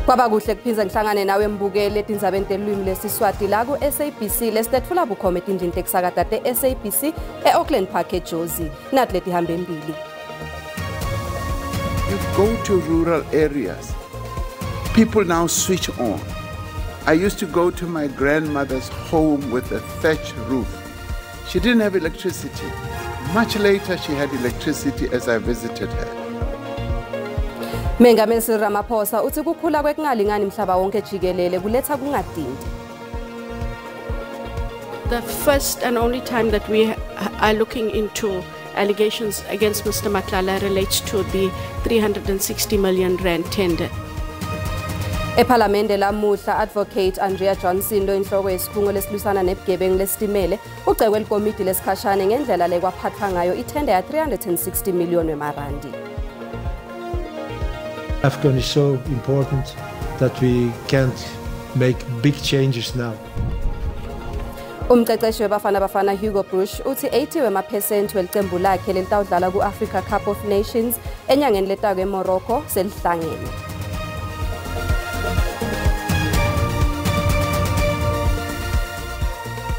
Kwaba kuhle kuphindze ngihlangane nawe mbukeli etindzabeni telulwimi lesiSwati la ku-SABC lesitetfula bukhoma etindlini tekusakata te-SABC e-Auckland Park eJozi. Nathi letihambe embili. You go to rural areas, people now switch on. I used to go to my grandmother's home with a thatch roof. She didn't have electricity. Much later, she had electricity as I visited her. Mengameli Cyril Ramaphosa uthi kukhula kwekungalingani umhlaba wonke jikelele kuletha kungadindi. The first and only time that we are looking into allegations against Mr. Matlala relates to the 360 million rand tender. Ephalamende lamuhla Advocate Andrea Johnson loyinhloko yesikhungo lesilwisana nebugebengu lesitimele ucekwe likomidi lesikhashane ngendlela lekwaphathwa ngayo ithenda ya 360 million wemarandi. AFCON is so important that we can't make big changes now. Umqeqeshi weBafana Bafana Hugo Broos uthi 80 wemaphesenti welicembu lakhe lelitawudlala ku-Africa Cup of Nations enyangeni letako eMorocco selihlangene.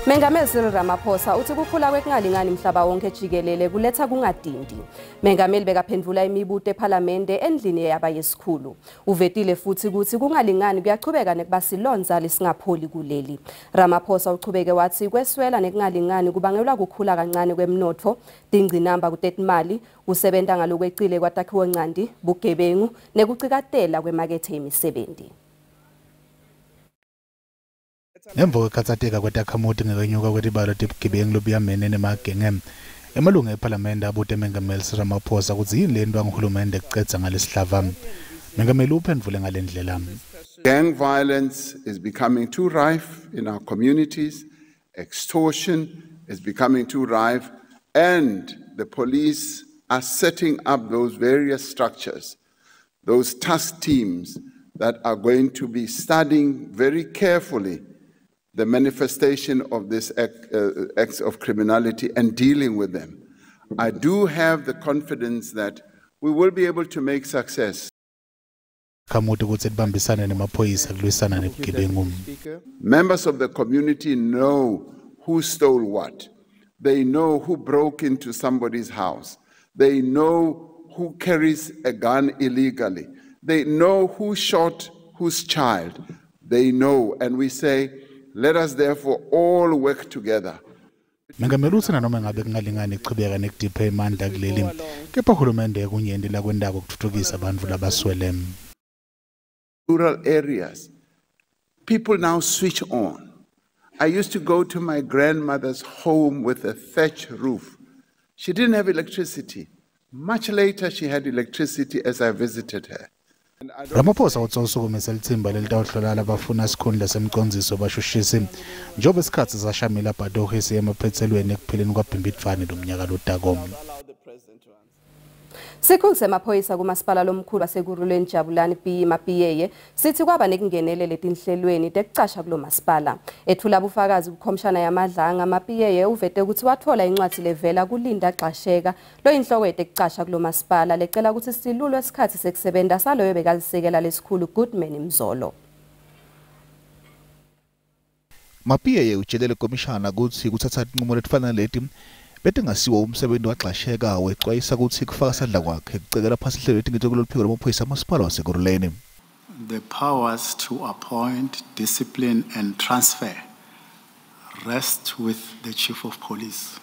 Mengameli Cyril Ramaphosa uthi kukhula kwekungalingani umhlaba wonke jikelele kuletha kungadindi. Mengameli bekaphendvula imibuto ephalamende endlini yaba yesikhulu. Uvetile futhi ukuthi kungalingani kuyachubeka nekuba silonza lesingapholi kuleli. Ramaphosa uchubeke wathi kweswela nekungalingani kubangelwa kukhula kancane kwemnotfo, tingcinamba kutetimali, kusebenta ngalokwecile kwatakhiwo ncandi, bugebengu nekucikatela kwemakethe yemisebenzi. Ngemva kwekukhatsateka kwetakhamuti ngekwenyuka kwetibalo tebugebengu lobuyamene nemagenge, emalungu ephalamende abute Mengameli Cyril Ramaphosa kutsi yini lento nguhulumende kucedza ngalesihlava. Mengameli uphendvule ngale ndlela. Gang violence is becoming too rife in our communities, extortion is becoming too rife, and the police are setting up those various structures, those task teams that are going to be studying very carefully the manifestation of this acts of criminality and dealing with them. I do have the confidence that we will be able to make success. Khamuti kutsi tibambisane nemaphoyisa kulwisana nebugebengu. Members of the community know who stole what. They know who broke into somebody's house. They know who carries a gun illegally. They know who shot whose child. They know, and we say, let us therefore all work together. Mengameli utsi nanoma ngabe kungalingani kuchubeka nekudipha emandla kuleli, kepha hulumende kunyenti lakwentako kutfutfukisa bantfu labaswele. Rural areas, people now switch on. I used to go to my grandmother's home with a thatch roof. She didn't have electricity. Much later she had electricity as I visited her. Ramaphosa utsi usukumise litsimba lelitawuhlola labafuna sikhundla semcondziso bashushisi njengoba isikhatsi saShamila Batohi siya emaphetselweni ekupheleni kwaBhimbidvwane lomnyaka lotako. Sikhulu semaphoyisa kumasipala lomkhulu waseKurhuleni Jabulani B Mapiyeye sithi kwaba nekungenelela etinhlelweni tekucasha kulo masipala. Ethula bufakazi kukhomishana yaMadlanga, Mapiyeye uvete ukuthi wathola incwadi levela kuLinda Gxasheka loyinhloko yetekucasha kulo masipala lecela ukuthi silulwe isikhathi sekusebenta saloyo bekalisekela lesikhulu Goodman Mzolo. Mapiyeye utshele lekomishana kutsi kutsatsa tincumo letifana leti betingasiwo umsebenzi wagxasheka wecwayisa kutsi kufaka sandla kwakhe kucekela phasi ihlelo letingito kuloluphiko lwamaphoyisa amasipala waseKurhuleni. The powers to appoint, discipline and transfer rest with the chief of police.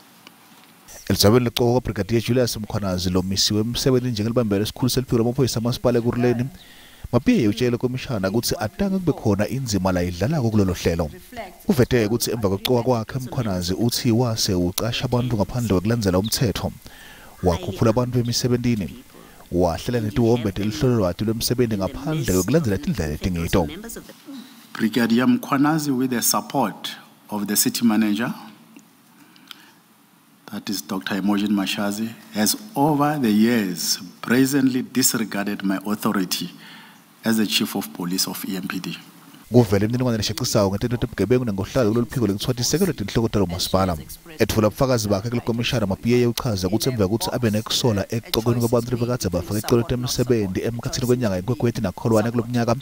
Elizabeni lecoko Brigadier Julius Mkhwanazi lomisiwe emsebenzini njengelibambela esikhulu seliphiko lwamaphoyisa amasipala eKurhuleni. Mapiyeye utshele komishana kutsi atange kube khona indzima layidlalako kulolo hlelo. Uvete kutsi emva kwekucoka kwakhe Mkhwanazi utsi wase ucasha abantu ngaphandle kwekulandzela umtsetfo, wakhuphula abantu emisebentini, wahlela netiwombe telihlololwati lwemsebenti ngaphandle kwekulandzela tindlela letingito. Brigadier Mkhwanazi, with the support of the city manager, that is Dr. Imogen Mashazi, has over the years brazenly disregarded my authority as the chief of police of EMPD. Kuvele imininingwane leshaqisayo ngetento tebugebengu nengohlalo kulolu phiko lekuthiwa tisekelwe tinhloko talo masipala. Etfula bufakazi bakhe kulekomishana, Mapiyeye uchaza kutsi emva kwekutsi abe nekusola ekucokweni kwebantfu lebekadze bafake ticelo temisebenti emkhatsini kwenyanga yeNkhwekhweti naKholwane kulomnyaka,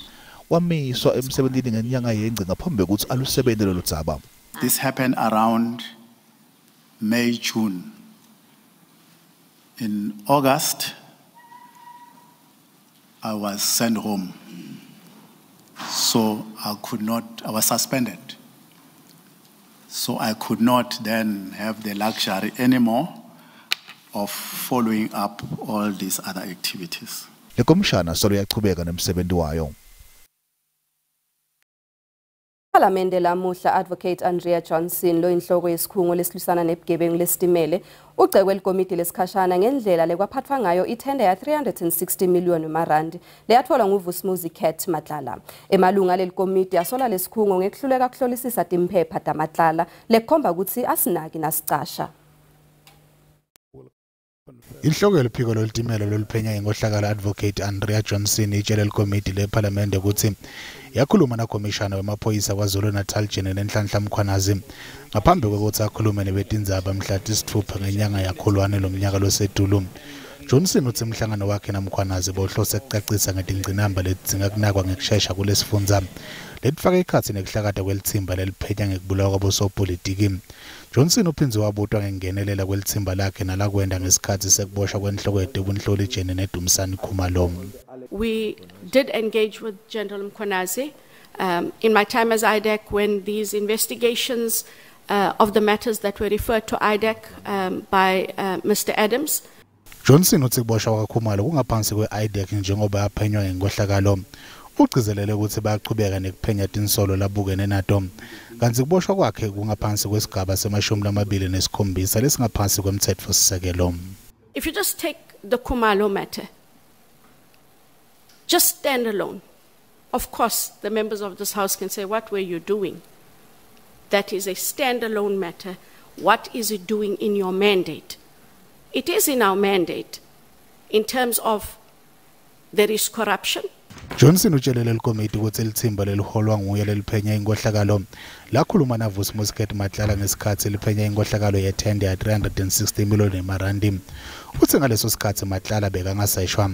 Wamiswa emsebentini ngenyanga yeNgci ngaphambi kwekutsi alusebente lolu dzaba. This happened around May, June. In August, I was sent home. So I could not, I was suspended. So I could not then have the luxury anymore of following up all these other activities. Le komishana solo iyachubeka nemsebenzi wayo. Phalamende lamuhla Advocate Andrea Johnson loyinhloko yesikhungo lesilwisana nebugebengu lesitimele ucekwe likomiti lesikhashana ngendlela lekwaphathwa ngayo ithenda ya 360 million emarandi leyatfolwa nguVusimuzi Cat Matlala. Emalunga aleli komiti asola lesikhungo ngekuhluleka kuhlolisisa timphepha taMatlala lekukhomba kutsi asinaki nasicasha. Inhloko yeliphiko lolutimela loluphenya inkohlakalo Advocate Andrea Johnson itshele likomiti lephalamende kutsi yakhuluma nakhomishana wemaphoyisa KwaZulu-Natal General Nhlanhla Mkhwanazi ngaphambi kwekutsi akhulume nebetindzaba mhla 6 ngenyanga yaKholwane lomnyaka losetulu. Johnson utsi umhlangano wakhe naMkhwanazi bowuhlose kucacisa ngetingcinamba letidzinga kunakwa ngekushesha kulesifundza letifaka ekhatsi nekuhlakata kwelitsimba leliphenya ngekubulawa kwabosopolitiki. Johnson uphindze wabutwa ngekungenelela kwelitsimba lakhe nalakwenta ngesikhatsi sekuboshwa kwenhloko yetebunhloli Jenene Dumisani Khumalo. We did engage with General Mkhwanazi in my time as IDAC when these investigations of the matters that were referred to IDAC by Mr. Adams. Johnson utsi kuboshwa kwaKhumalo kungaphansi kwe-IDAC njengoba yaphenywa ngenkohlakalo. Ugcizelele kutsi bayachubeka nekuphenya tinsolo labukene nato. Kantsi kuboshwa kwakhe kungaphansi kwesigaba se-27 lesingaphansi kwemtsetfosisekelo. If you just take the Khumalo matter, just stand alone. Of course, the members of this house can say, what were you doing? That is a standalone matter. What is it doing in your mandate? It is in our mandate in terms of there is corruption. Johnson utshele lelikomiti kutsi litsimba leliholwa nguye leliphenya inkohlakalo lakhuluma naVusimuzi Cat Matlala ngesikhatsi liphenya inkohlakalo yethenda ya 360 million emarandi. Utsi ngaleso sikhatsi Matlala bekangaseshwa.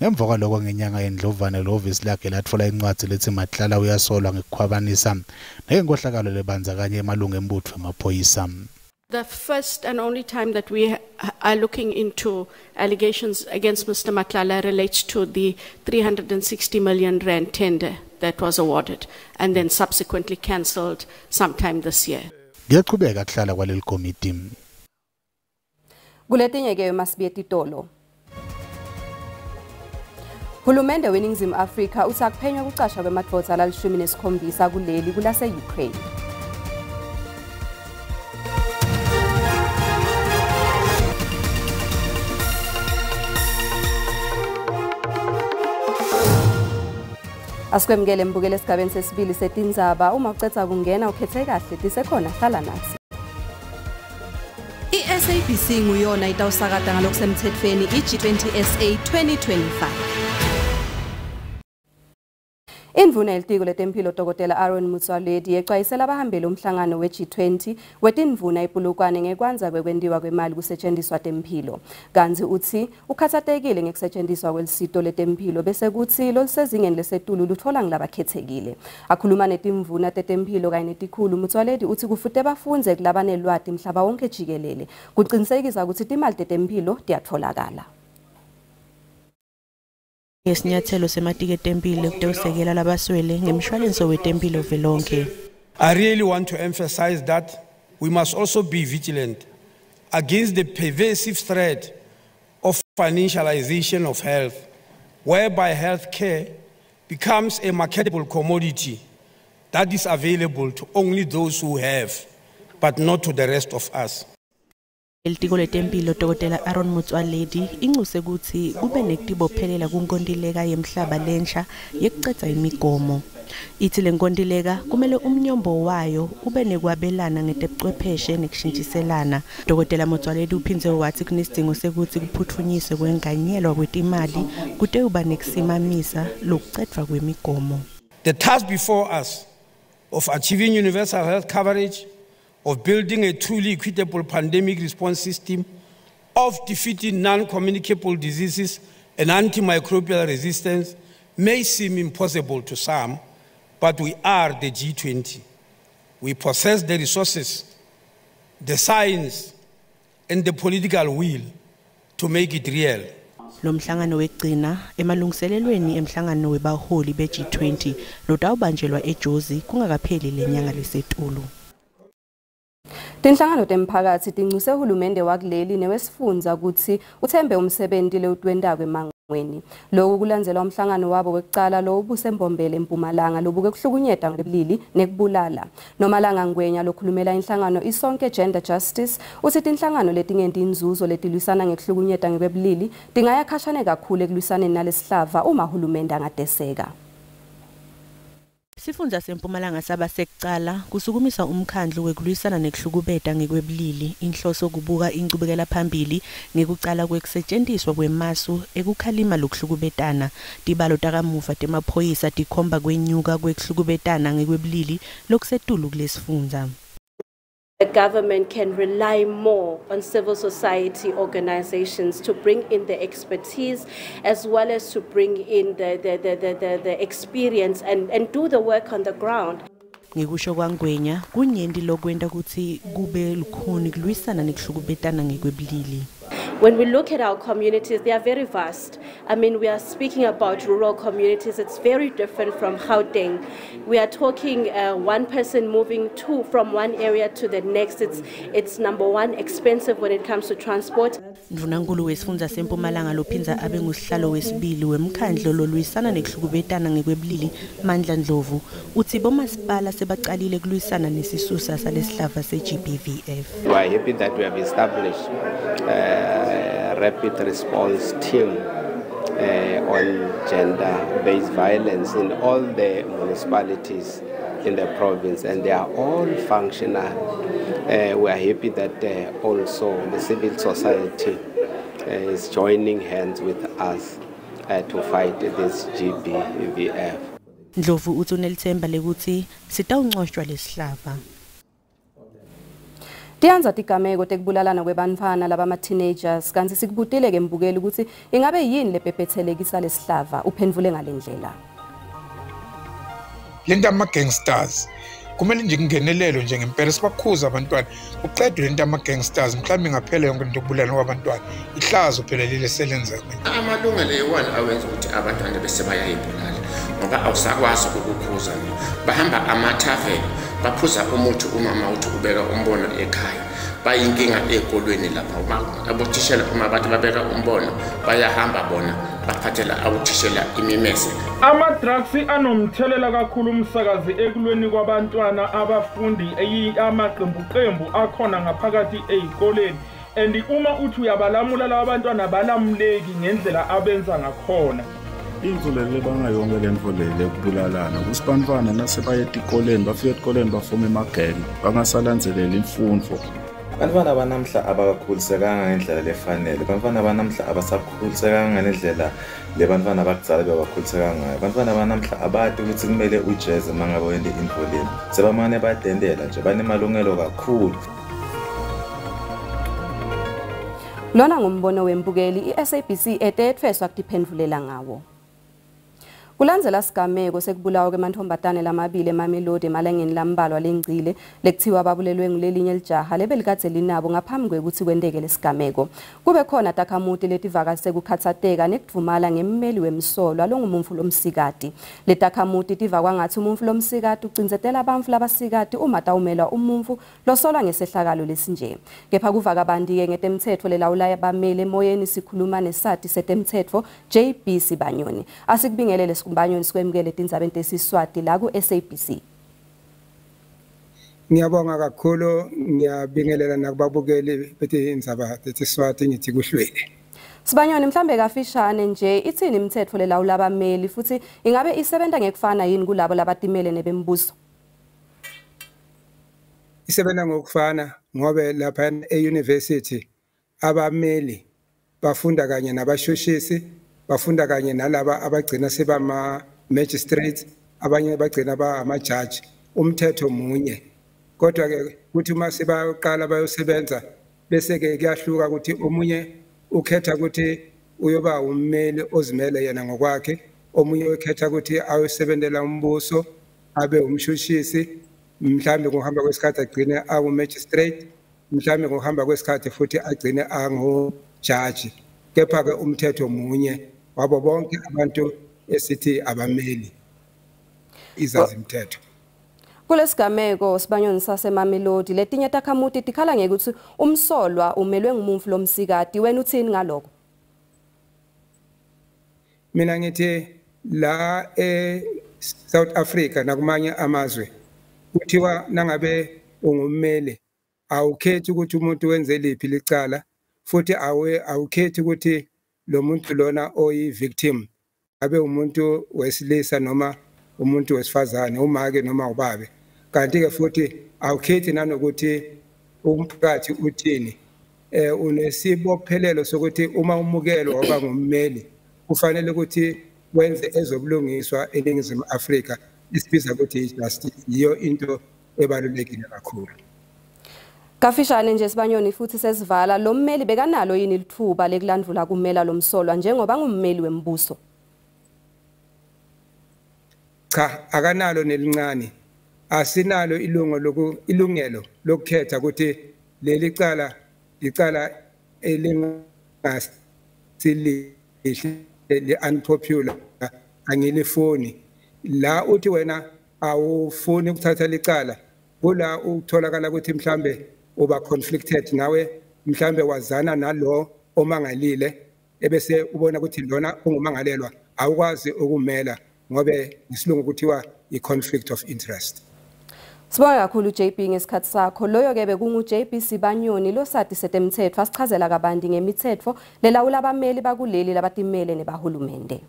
Ngemva kwaloko ngenyanga yeNdlovana lihhovisi lakhe latfola incwadzi letsi Matlala uyasolwa ngekukhwabanisa nenkohlakalo lebandzakanya emalungu embutfo emaphoyisa. The first and only time that we are looking into allegations against Mr. Matlala relates to the 360 million rand tender that was awarded and then subsequently cancelled sometime this year. Kuyachubeka kuhlala kwaleli komiti. Kuletinye ke masibiye titolo. Hulumende weNingizimu Afrika utsi akuphenywa kucasha kwemadvodza lali-17 kuleli kulase-Ukraine. Asikwemukele mbukele esigabeni sesibili setindzaba. Uma ucetha kungena ukhethe kahle tisekhona, hlala nathi. I-SABC nguyona itawusakata ngalokusemthethweni i-G20 SA 2025. Indvuna yelitiko letemphilo Dr. Aaron Motsoaledi yecwayisela abahambele umhlangano we-G20 wetindvuna ePolokwane ngekwandza kwekwentiwa kwemali kusetshenziswa temphilo. Kantsi utsi ukhatsatekile ngekusetshenziswa kwelisito letemphilo bese kutsi lolusezingeni lesetulu lutfola ngulabakhethekile. Akhuluma netimvuna tetemphilo kanye netikhulu, Motsoaledi utsi kufute bafundze kulabanelwati mhlaba wonke jikelele kuqinisekisa kutsi timali tetemphilo tiyatfolakala. Ngesinyathelo sematiketi empilo kutewusekela labaswele ngemshwalense wetempilo velonke. I really want to emphasize that we must also be vigilant against the pervasive threat of financialization of health, whereby healthcare becomes a marketable commodity that is available to only those who have, but not to the rest of us. Elitiko letempilo Dr. Aaron Motsoaledi incuse kutsi kube nekutibophelela kunkontileka yemhlaba lensha yekucedza imigomo. Itsi lenkontileka kumele umnyombo wayo ube nekwabelana ngetebuchwepheshe nekushintshiselana. Dr. Motsoaledi uphindze watsi kunesidzingo sekutsi kuphutfunyiswe kwenganyelwa kwetimali kutewuba nekusimamisa lokucedvwa kwemigomo. The task before us of achieving universal health coverage, of building a truly equitable pandemic response system, of defeating non-communicable diseases and antimicrobial resistance may seem impossible to some, but we are the G20. We possess the resources, the science, and the political will to make it real. Lo mhlangano wekugcina emalungiselelweni emhlangano webaholi be-G20 lotawubanjelwa eJozi kungakapheli lenyanga lesetulu. Tinhlangano temphakatsi tincuse hulumende wakuleli newesifundza kutsi uthembe umsebenti lewutwentako emangweni. Loku kulandzela umhlangano wabo wekucala lowubusembombele eMpumalanga lobuke kuhlukunyetwa ngebulili nekubulala. Nomalanga Ngwenya lokhulumela inhlangano Isonke Gender Justice utsi tinhlangano letingenti inzuzo letilwisana ngekuhlukunyetwa ngekwebulili tingaya khashane kakhulu ekulwisaneni nalesihlava uma hulumende angadeseka. Sifundza seMpumalanga saba sekucala kusukumisa umkhandlu wekulwisana nekuhlukubeta ngekwebulili, inhloso kubuka inchubekela phambili ngekucala kwekusetjentiswa kwemasu ekukhalima lokuhlukubetana. Tibalo takamuva temaphoyisa tikhomba kwenyuka kwekuhlukubetana ngekwebulili lokusetulu kulesifundza. The government can rely more on civil society organizations to bring in the expertise as well as to bring in the experience and do the work on the ground. Ngekusho kwaNgwenya, kunyenti lokwenta kutsi kube lukhuni kulwisana nekuhlukubetana ngekwebulili. When we look at our communities, they are very vast. I mean, we are speaking about rural communities. It's very different from Gauteng. We are talking one person moving from one area to the next. It's number one, expensive when it comes to transport. Ndvunankulu wesifundza seMpumalanga lophindza abe ngusihlalo wesibili wemkhandlo lolwisana nekuhlukubetana ngekwebulili Mandla Ndlovu utsi bomasipala sebacalile kulwisana nesisusa salesihlava se-GBVF. We are happy that we have established a rapid response team on gender-based violence in all the municipalities in the province, and they are all functional. We are happy that also the civil society is joining hands with us to fight this GBVF. Ndlovu utsi unelitsemba lekutsi sitawuncoshwa lesihlava. Tiyanza tigameko tekubulalana kwebantfwana labama-teenagers, kantsi sikubutile ke mbukeli kutsi ingabe yini lepepethelekisa lesihlava, uphendvule ngalendlela. Lento ama-gangsters kumele nje kungenelelwe nje ngempela, sibakhuze abantwana kuqedwe lento ama-gangsters, mhlawumbe ingaphela yonke lento yokubulala kwabantwana. Ihlazo phela leli selenzeka. Amalungelo yiwona awenza ukuthi abantwana bese bayayibulala, ngoba awusakwazi ukukhuza. Bahamba amathaveni baphuza umuthi, umama uthi ubeka umbono ekhaya, bayinkinga ey'kolweni lapha. Abothishela uma bathi babeka umbono bayahamba bona baphathela abothishela imimese. Ama-drugs anomthelela kakhulu umsakazi ekulweni kwabantwana abafundi, amaqembuqembu akhona ngaphakathi ey'koleni, and uma uthi uyabalamula laba bantwana balamuleki ngendlela abenza ngakhona. Intfo leli bangayonke le ntfo le lekubulalana kutsi bantfwana nasebaye etikoleni bafike etikoleni bafome emagenge bangasalandzeleli imfundvo. Bantfwana banamhla abakakhulisekanga ngendlela lefanele, bantfwana banamhla abasakhulisekanga ngendlela le bantfwana bakudzala bebakhuliseka ngayo. Bantfwana banamhla abati kutsi kumele ujeze uma ngabe wente intfo leni, sebamane badendela nje, banemalungelo kakhulu. Lona ngumbono wembukeli i-SABC etetfeswa kutiphendvulela ngawo. Kulandzela sigameko sekubulawa kwemantfombatane lamabili eMamelodi emalangeni lambalwa lengcile lekuthiwa babulelwe ngulelinye lijaha lebelikadze linabo ngaphambi kwekutsi kwenteke lesigameko. Kube khona takhamuti letivakase kukhatsateka nekudvumala ngemmeli wemsolwa longumuntfu lomsikati. Letakhamuti tiva kwangatsi umuntfu lomsikati ucindzetela bantfu labasikati uma tawumelwa umuntfu losolwa ngesehlakalo lesinje. Kepha kuva kabanti-ke ngetemtsetfo lelawula bameli emoyeni sikhuluma nesati setemtsetfo JB Sibanyoni. Asikubingelele Sibanyoni, sikwemukele tindzabeni tesiswati la ku-SABC. Ngiyabonga kakhulu, ngiyabingelela nakubabukeli betindzaba tesiswati, ngithi kuhlwele. Sibanyoni, mhlambe kafishane nje itsini imitsetfo lelawula abameli futhi ingabe isebenta ngekufana yini kulabo labatimele nebembuso? Isebenza ngokufana ngobe lapha e-university abameli bafunda kanye nabashushisi, bafunda kanye nalaba abagcina sebama magistrates, abanye bagcina ba amajaji. Umthetho munye, kodwa ke kuthi uma sebaqala bayosebenza bese ke kuyahluka ukuthi omunye ukhetha ukuthi uyoba ummeli ozimele yena ngokwakhe, Omunye ukhetha ukuthi ayosebenzela umbuso abe umshushisi, mhlambe ngokuhamba kwesikhathi agcine awu magistrate, mhlambe ngokuhamba kwesikhathi futhi agcine angujaji. Kepha ke umthetho munye wabo bonke abantu esithi abameli izazimthetho. Kulesigameko Sibanyoni saseMamelodi letinye takhamuti tikhala ngekuthi umsolwa umelwe ngumumfu lomsikati. Wena uthini ngaloko? Mina ngithi la e-South Africa nakumanye amazwe kuthiwa nangabe ungummeli awukhethi ukuthi umuntu wenze liphi licala, futhi awukhethi ukuthi lo muntu lona oyi-victim abe umuntu wesilisa noma umuntu wesifazane, umake noma ubabe. Kanti ke futhi awukhethi nanokuthi umphakathi uthini. Unesibophelelo sokuthi uma umukelwa waba ngummeli kufanele ukuthi wenze ezobulungiswa eNingizimu Afrika, isibiza ukuthi i-justice. Yiyo into ebalulekile kakhulu. Kafishane nje Sibanyoni futhi sesivala, lo mmeli bekanalo yini lithuba lekulandvula kumela lomsolwa njengoba ngummeli wembuso? Cha, akanalo nelincane. Asinalo ilungelo lokukhetha ukuthi leli cala icala elingasilihle, li-unpopular, angilifuni. La uthi wena awufuni ukuthatha licala, kula utholakala ukuthi mhlambe uba conflicted nawe, mhlambe wazana nalo omangalile, ebese ubona ukuthi lona ungumangalelwa, awukwazi ukumela ngobe ngesilungu kuthiwa i-conflict of interest. Sibonga kakhulu JB ngesikhathi sakho. Loyo ke bekungu JB Sibanyoni losati setemthetho asichazela kabanti ngemithetho lelawula abameli bakuleli labatimele nebahulumende.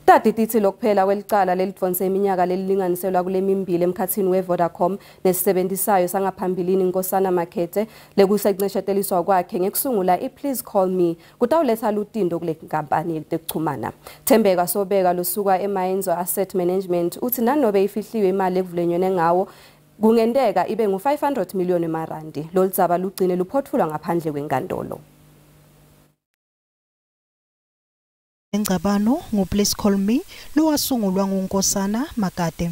Tati tithi lokuphela kwelicala lelidvonse iminyaka lelilinganiselwa kule mimbili emkhathini weVodacom nesisebenzisayo sangaphambilini Nkosana Makhethe lekusencisheteliswa kwakhe ngekusungula iPlease Call Me kutawuletha lutindo kule nkampani yetekuchumana. Thembeka Sobeka losuka eMaenzo Asset Management uthi nanobe ifihliwe imali ekuvulenywe ngawo kungenteka ibe ngu-500 million emarandi. Loludzaba lugcine luphotfulwa ngaphandle kwenkantolo. Engcabano nguPlease Call Me lowasungulwa nguNkosana Makate.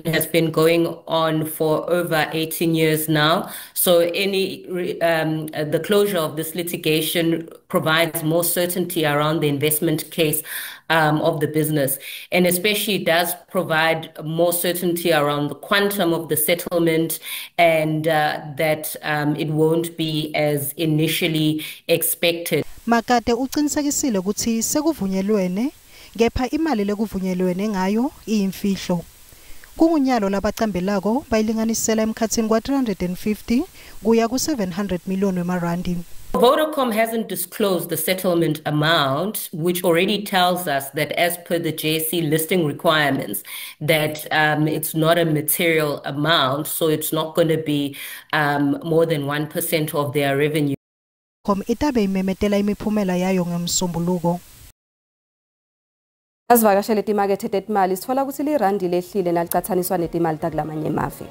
Has been going on for over 18 years now. So any the closure of this litigation provides more certainty around the investment case of the business, and especially does provide more certainty around the quantum of the settlement and that it won't be as initially expected. Makate uqinisekisile ukuthi sekuvunyelwene kepha imali lekuvunyelwene ngayo iyimfihlo. Kungunyalo labacambelako bayilinganisela emkhathini kwa 350 kuya ku 700 million wemarandi. Vodacom hasn't disclosed the settlement amount, which already tells us that as per the JSE listing requirements, that it's not a material amount, so it's not going to be more than 1% of their revenue. Itabe imemetela imiphumela yayo ngemsombuluko. Asivakashele timakethe tetimali sithola ukuthi lirandi lehlile nalicathaniswa netimali takulamanye emave.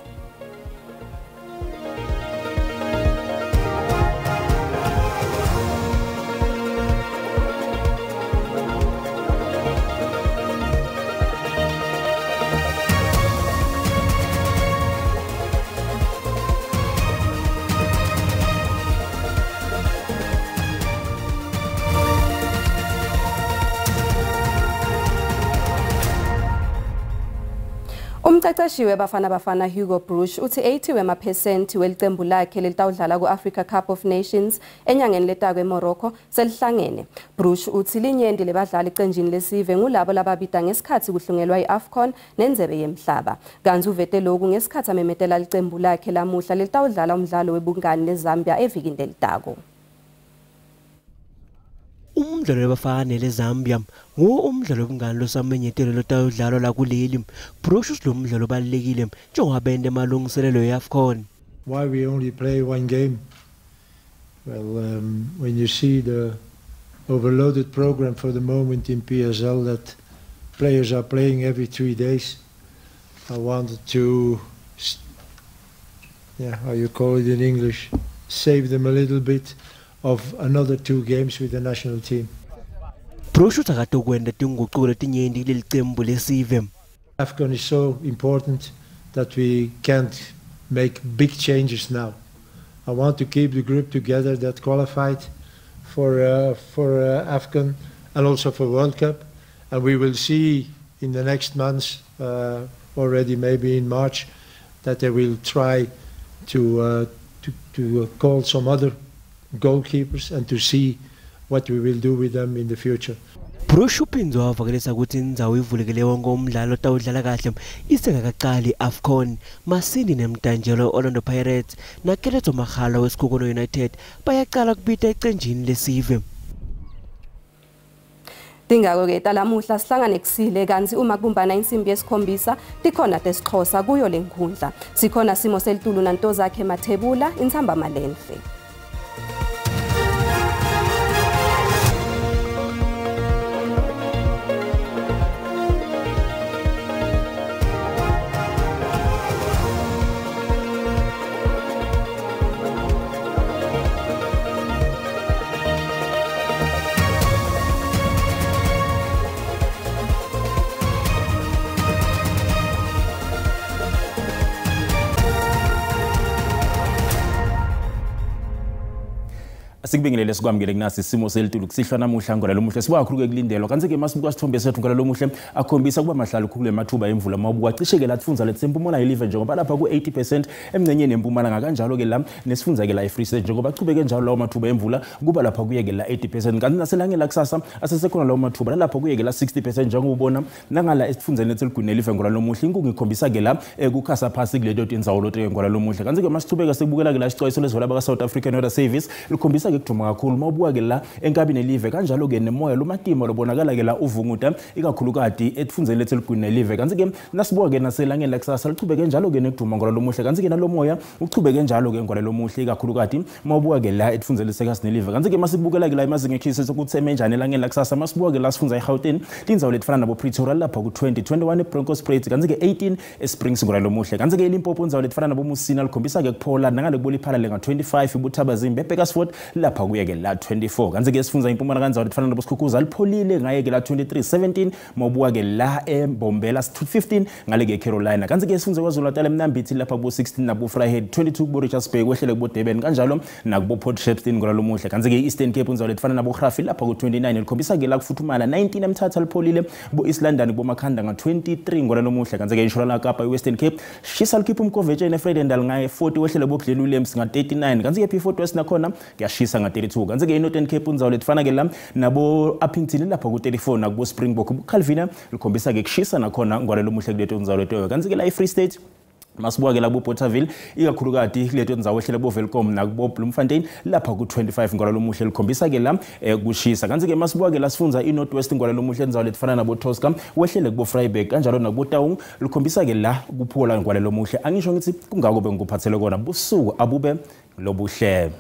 Umqeqeshi weBafana Bafana Hugo Broos uthi 80% welicembu lakhe lelitawudlala ku-Africa Cup of Nations enyangeni letako eMorocco selihlangene. Broos uthi linyenti lebadlali ecenjini lesive ngulabo lababida ngesikhathi kuhlungelwa i-AFCON nendzebe yemhlaba. Kanti uvete lokhu ngesikhathi amemetela licembu lakhe lamuhla lelitawudlala umdlalo webungani neZambia evikini lelitako. Umdlalo webafana neZambia nguwo umdlalo wobungani losamenyetelo lotawudlalwa la kuleli. Broos lo mdlalo obalulekile njengoba bende emalungiselelo ye-AFCON. Why we only play one game? Well, when you see the overloaded program for the moment in PSL that players are playing every 3 days, I wanted to, yeah, how you call it in English, save them a little bit of another 2 games with the national team. Broos utsi akatokwenta tingucuko letinyenti kuleli cembu lesive. AFCON is so important that we can't make big changes now. I want to keep the group together that qualified for AFCON and also for World Cup, and we will see in the next months, already maybe in March, that they will try to call some other goalkeepers and to see what we will do with them in the future. Broos uphindze wavakalisa kutsi indzawo ivulekele wonke umdlalo otawudlala kahle isengakacali AFCON. Masindi Nemdanjelo Orlando Pirates naKeletso Makgalwa weSekhukhune United bayacala kubita ecenjini lesive. Tingako-ke talamuhla sihlangane kusile kantsi uma kubumbana insimbi yesikhombisa tikhona tesixhosa kuyo lenkhundla. Sikhona simo selitulu nantozakhe Mathebula intsamba malenhle. Sikubingelele sikwamukele kunasi isimo selitulu kusihlwa namuhla ngolalomuhle sibuka kakhulu kulindelwa kanti ke masibuka sithombe sethu ngolalomuhle akhombisa kuba mahlala khulu emathuba emvula mawubuka cishe ke latifundza letsempumalanga ilive njengoba lapha ku-80% emngcenyeni empumalanga kanjalo ke la nesifundza ke la eFree State njengoba chubeke njalo lawo mathuba emvula kuba lapha kuyeke la 80% kanti naselangeni lakusasa asesekhona lawo mathuba lapha kuyeke la 60% njengoba ubona nangala esifundzeni letseligwini nelive ngolalomuhle inkungu ikhombisa ke la kukhasa phasi kuleto tindzawo lote ngolalomuhle kanti ke masichubeka sekubukela ke la isicwayiso lesivala baka South African Weather Service likhombisa ke kuduma kakhulu mawubuka ke la enkabini elive kanjalo ke nemoya lomatima lobonakala ke la uvunguta ikakhulukati etifundzeni letseligwini nelive kanti ke nasibuka ke naselangeni lakusasa lichubeke njalo ke nekuduma ngolalomuhle kanti ke nalomoya uchubeke njalo ke ngolalomuhle ikakhulukati mawubuka ke la etifundzeni lesekasi nelive kanti ke masibukela ke la emazinga ekhisi sokuthi emenjani elangeni lakusasa masibuka ke la sifundza eGauteng tindzawo letifana nabo Pretoria lapha ku-20 21 eBronkhorstspruit kanti ke 18 eSprings ngolalomuhle kanti ke eLimpopo indzawo letifana nabo Musina likhombisa ke kuphola nangale kuboliphala lenga 25 iButhabazimbi eBakersford lapha kuyeke la 24 kanti ke sifundza impumalanga kandzawo letifana nabo Sikhukhuza lipholile ngayeke la 23 17 mawubuka ke la eMbombela 15 ngale ke Carolina kanti ke sifundza KwaZulu Natal eMnambithi lapha kubo 16 nabo Vryheid 22 kubo Richards Bay kwehlele kubo Durban kanjalo nakubo Port Shepstone ngolalomuhle kanti ke Eastern Cape indzawo letifana nabo Grafi lapha ku 29 likhombisa ke la kufuthumala 19 eMthatha lipholile kubo East London kubo Makhanda nga 23 ngolalomuhle kanti ke iNtshonalanga Kapa iWestern Cape shisa likhipha umkovetsheni eVredendal ngaye 40 wehlele bo Glen Williams nga 39 kanti ke P4 West nakhona kuyashisa nga 32 kanti ke iNorthern Cape indzawo letifana ke la nabo Upington lapha ku 34 nakubo Springbok Calvina likhombisa ke kushisa nakhona ngolalomuhle kuleto ndzawo leto kanti ke la iFree State masibuka ke labo Bothaville ikakhulukati kuleto ndzawo ehlele bo Welkom nakubo Bloemfontein lapha ku25 ngolalomuhle likhombisa ke la kushisa kanti ke masibuka ke la sifundza iNorth West ngolalomuhle ndzawo letifana nabo Tosca wehlele kubo Vryburg kanjalo nakubo Taung likhombisa ke la kuphola ngolalomuhle angisho ngithi kungako bengikuphathele kona busuku abube lobuhle.